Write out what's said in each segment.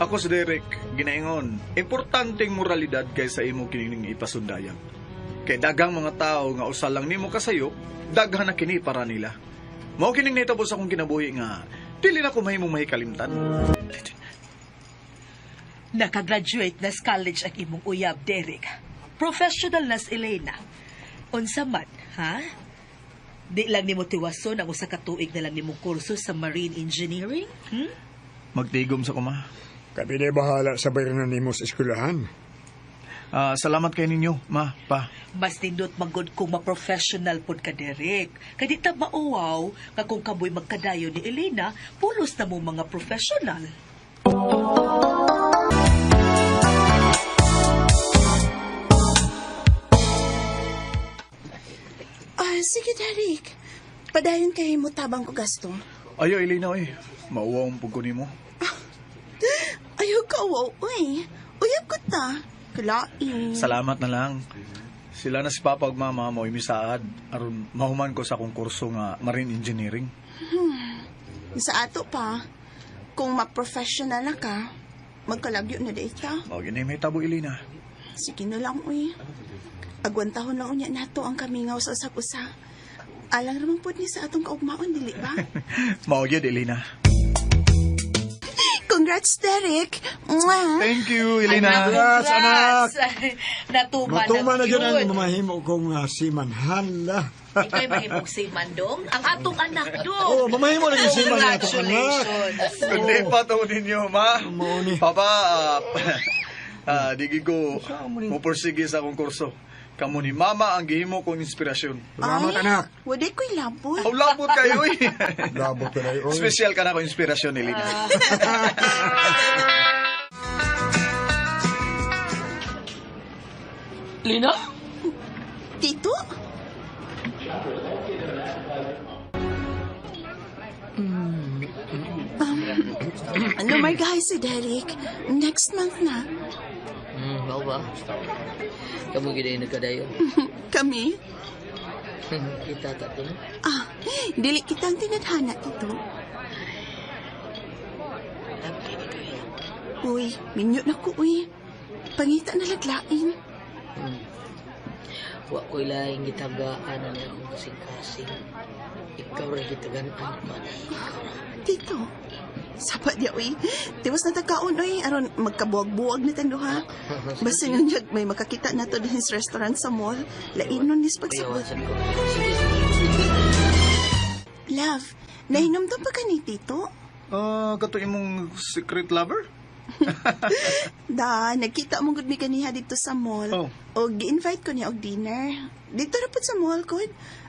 Ako si Derek, ginaingon, importanteng moralidad kaysa imo kinining ipasundayan. Kay daghang mga tao nga usa lang nimo kasayop, daghan na kini para nila. Mao kining nahitabo sa akong kinabuhi nga dili na ko mahimong mahikalimtan. Nakagraduate na sa college ang imong uyab, Derek. Professional na si Elena. Unsa man, ha? Di lang nimo tiwason ang usa ka tuig na lang nimong kurso sa marine engineering? Hmm? Magtigom sa kuma. Kami na bahala sa bayaran nimo sa eskwelahan. Ah, salamat kay ninyo, ma, pa. Mas nindot magod kung ma-professional pod ka, Derek. Kay di ta mauwaw nga kung kamoy magkadayo ni Elena, pulos na mo mga professional. Ah, sige, Derek. Padayon kay mo tabang ko gasto. Ayo, Elena, oy. Mauwaw ang pugko nimo. Ayaw ka, wow, uy. Uyab ko ta. Kalain. Salamat na lang. Sila na si Papa ug Mama mo imisaad aron mahuman ko sa akong kurso nga marine engineering. Sa ato pa, kung ma-professional na ka, magkalagyo na di ka. Mao gini may tabo, Elena. Sige na lang, uy. Agwantahon lang unya nato ang kamingaw sa usag-usa. Alang ramang pud ni sa atong kaugmaon, dili ba? Mao gyud, Elena. Congrats, Derek! Mwah! Thank you, Elena. Congrats, anak! Natuman Matuma na dyan yun. ang mamahimo kong seaman. Hala. Ika'y mahimong seaman dong. Ang atong anak dong. Oh, mamahimo na yung seaman ang atong anak. Congratulations. Kundi pa to ninyo, ma. Mao ni. Papa, digi ko mo pursige sa akong kurso. Kamo ni Mama ang gihimo kong inspirasyon. Salamat, Ay, anak. Waday ko'y labot. Aw, labot kayo, oy. Labot ka na oy. Special ka na ko inspirasyon, Elena. Lina? Tito? Lumargahay si Derek. Next month na. Mao ba? Kamu gid ay nagkadayo. Kami? Kita ta to, no? Ah, dili kitang tinadhana, Tito. Uy, minyo na ko, uy. Pangita na laglain. Wa ko'y laing gitagaan na niya akong kasing-kasing. Ikaw ra gitagaan pa na ikaw ra. Tito, sapa diya, uy. Tiwas na tagkaon, uy. Aron, magkabuwag-buwag na tang duha. Basta nga niya, may makakita na to din sa restaurant sa mall. Lainon nis pagsabot. Payawan sad ko. Sige, sige. Love, nahinomdom pa ka ni Tito? Ah, kato imong secret lover? Da, nagkita mo gud mi kaniha dito sa mall. Oh. O gi-invite ko niya og dinner. Dito ra pud sa mall ko.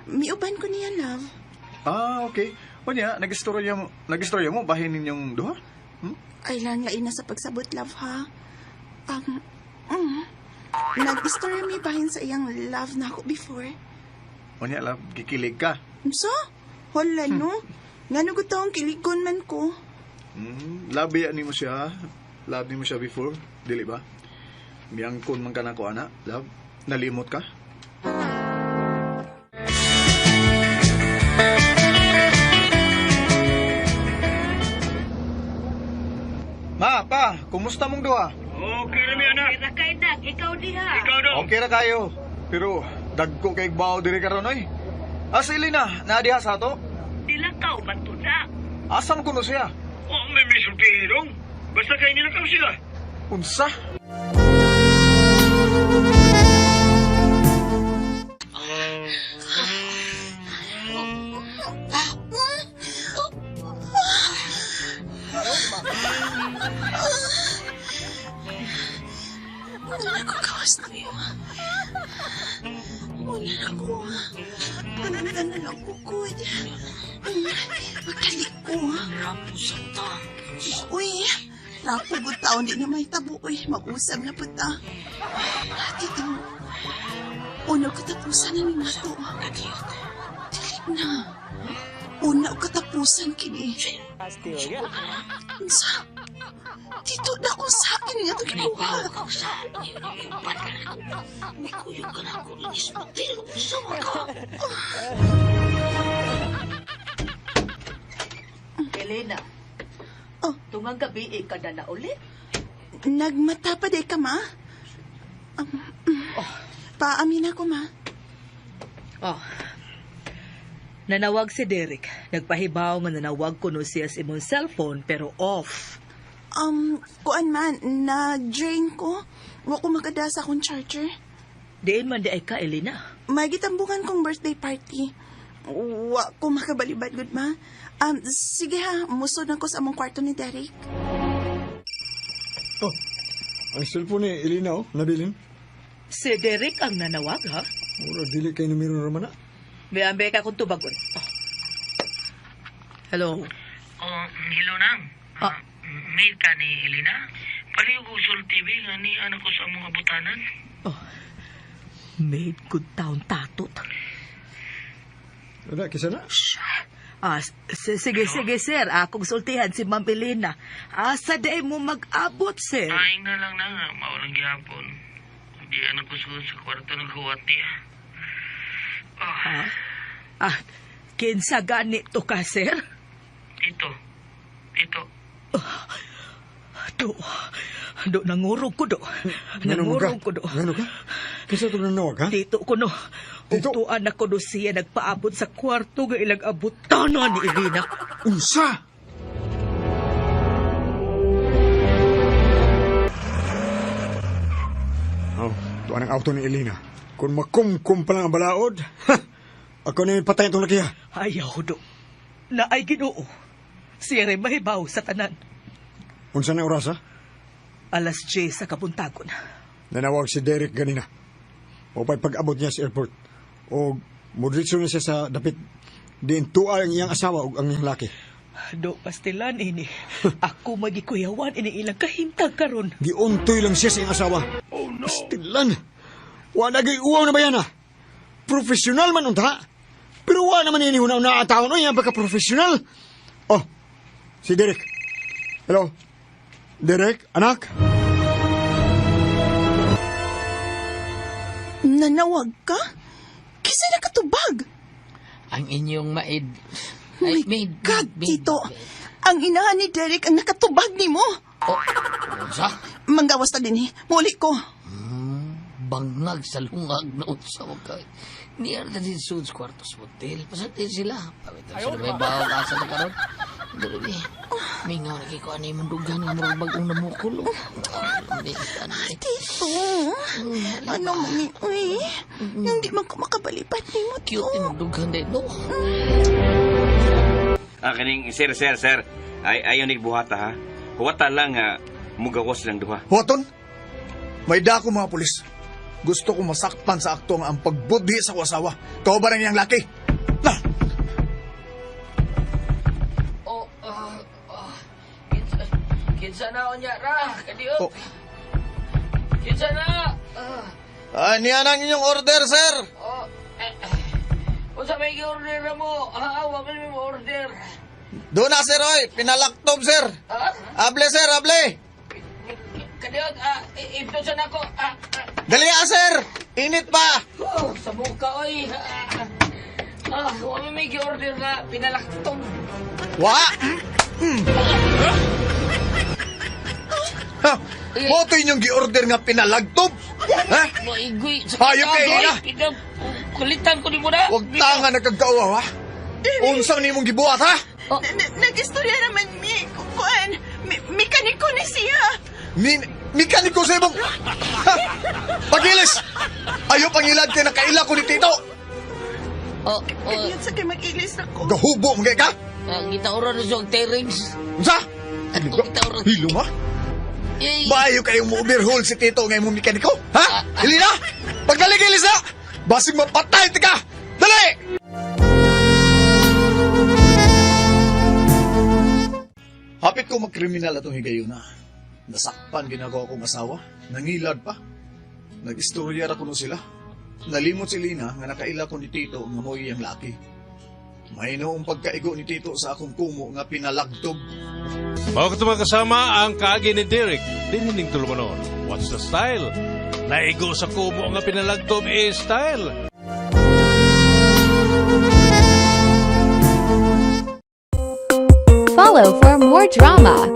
Miuban ko niya, love. Ah, okay. Unya, nag-istorya mo bahin ninyong duha? Hmm? Ay lang lain na sa pagsabot, love, ha? Um, mm, nag-istorya mi bahin sa iyang love na ako before. Unya, love, gikilig ka. So, hala no. Ngano gud taong kiligon man ko. Love yan nimo siya. Love nimo siya before, dili ba? Miyangkon man ka na ko, ana. Love, nalimot ka? Ma, pa, kumusta mong duha? Okay rami anak. Kira kay Dag, ikaw diha. Ikaw dong. Okay ra kayo. Pero dagko kay bao diri karon oy. Asa Elena, naa diha sa ato? Dilakaw man to na. Asa man kuno siya? Oh, may misulti dong. Basta kay nilakaw sila. Unsa? Wala na ko gawas na ko. Wala na ko. Panantan na lang ko, good. Magkalik ko. Uy, napugod taon di na may tabo. Uy, mag-usab na po ta. Tito, una katapusan na ni nato. Dili na. Una katapusan kini. Unsa? Tito, na kung sa akin nga ito gibuhat. Mikuyog ka na ako inis mo. Pero sama ka. Elena. Oh. Tungang gabi ka na na uli. Nagmata pa day ka, ma? Paamin ako, ma. Oh. Nanawag si Derek. Nagpahibaw nga nanawag kuno siya sa imong cellphone pero off. Kuan man, na-drain ko. Wa ko makada sa akong charger. Diin man di ay ka, Elena. May gitambungan kong birthday party. Wa ko makabalibad, good ma. Sige ha, musod na ko sa among kwarto ni Derek. Oh, ang cellphone ni Elena, oh, nabilin. Si Derek ang nanawag, ha? Mura, dili kay numero naman na. May ambe ka kung tubagon. Oh. Hello. Oh, hello nang. Ah. Maid ka ni Elena? Paliw ko sul TV nga ni anak ko sa mga butanan. Oh. Made good town tatot. Wala, kisa na. Ah, sige, sige, sir. Akong sultihan si Ma'am Elena. Asa day mo mag-abot, sir? Ay na lang na nga, maulang gihapon. Di anak ko sa kwarto naghuwat niya. Oh, Ha? Ah, kinsa gani to ka, sir? ito. Ito. Do, do, nangurog ko, do. Ngano mo ka? Nangurog ko, do. Ngano ka? Kisa itong nanawag, ha? Dito ko, no. Dito? Ugtuan na ko, do, siya nagpaabot sa kwarto nga ilang abutanan ni Elena. Unsa? Oh, tuan ang auto ni Elena. Kung makumkum pa lang ang balaod, ha! Ako na yung patay itong lakiha. Ayaw, do. Naay ginoo. Siya rin mahibaw sa tanan. Unsa na oras, ha? Alas 10 sa kabuntagon. Nanawag si Derek ganina. O pag-abot niya sa airport. O mudritso na siya sa dapit. Diin tuwa ang iyang asawa o ang iyang laki. Do, pastilan ini. Ako magikuyawan ini ilang kahimtang karon. Giuntoy lang siya sa iyang asawa. Oh no! Pastilan! Wala gay uwaw na ba yan ah? Profesional man unta. Pero wala naman ini una una taon oy, baka profesional. Oh, si Derek. Hello. Derek, anak? Nanawag ka? Kisa nakatubag? Ang inyong maid. Oh my God, Tito. Ang inahan ni Derek ang nakatubag ni mo. Oh, unsa? Manggawas ta din eh. Muli ko. Bangag sa lungag na unsa mo kay. Niya na din sud sa kwarto sa hotel. Pasante sila. Pawitan sila may bawang asa na karon. Dili ni. Mingaw na kay ko ani imong dugan nga murag bag-ong namukol. Oh. Ano ni? Tito, ano man ni, uy? Hindi man ko makabalipat ni mo to. Cute imong dugan din no. Ah, kaning sir, sir, sir. Ay, ayaw ni buhata ha. Huwata lang nga mugawas lang duha. Hoton, may dako mga pulis. Gusto ko masakpan sa akto nga ang pagbudhi sa ko asawa. Kau ba rin niyang laki? Na! Oh, kinsa, kinsa na unya ra, kadiot. Oh. Kinsa na? Ah, niya nang inyong order, sir. Oh, eh, unsa may gi-order na mo? Ah, wa man may order. Doon na, sir, oy. Pinalaktob, sir. Ah, Able, sir, able. kadiot, ah, ipto sa nako. Ah, ah, Dali, ah, sir. Init pa. oh, sa buka oy. Ah, wa man may gi-order na pinalaktong. Wa! Ha? Mo to inyong gi-order nga pinalagtob? Ha? Maigoy. Hayop kay ina. Kulitan ko ni mo na. Huwag tanga nagkagkauaw, ha? Unsang nimong gibuhat, ha? Oh, Nag-istorya naman mi. Kuan, mekaniko ni siya. Min mekaniko sa ibang... Ha? Pagilis! Ayaw pangilad kay nakaila ko ni Tito! oh, oh. Kanyot sa kay mag-ilis na ko. Gahubo, mga ka! Ah, gitauran na siya ang terings. Unsa? Gitauran. Hilo ma? Yay. Maayo kayong mo overhaul si Tito ngay mo mekaniko? Ha? Elena! Pagdali kay Elisa! Basig mapatay tika! Dali! Hapit ko magkriminal atong higayuna. Nasakpan ginagawa kong asawa. Nangilad pa. Nag-istorya ra kuno sila. Nalimot si Lina nga nakaila ko ni Tito nga mo iyang laki. May noong pagkaigo ni Tito sa akong kumo nga pinalagtob. Mao kato mga kasama ang kaagi ni Derek. Dinhining tulumanon. What's the style? Naigo sa kumo nga pinalagtob is style. Follow for more drama.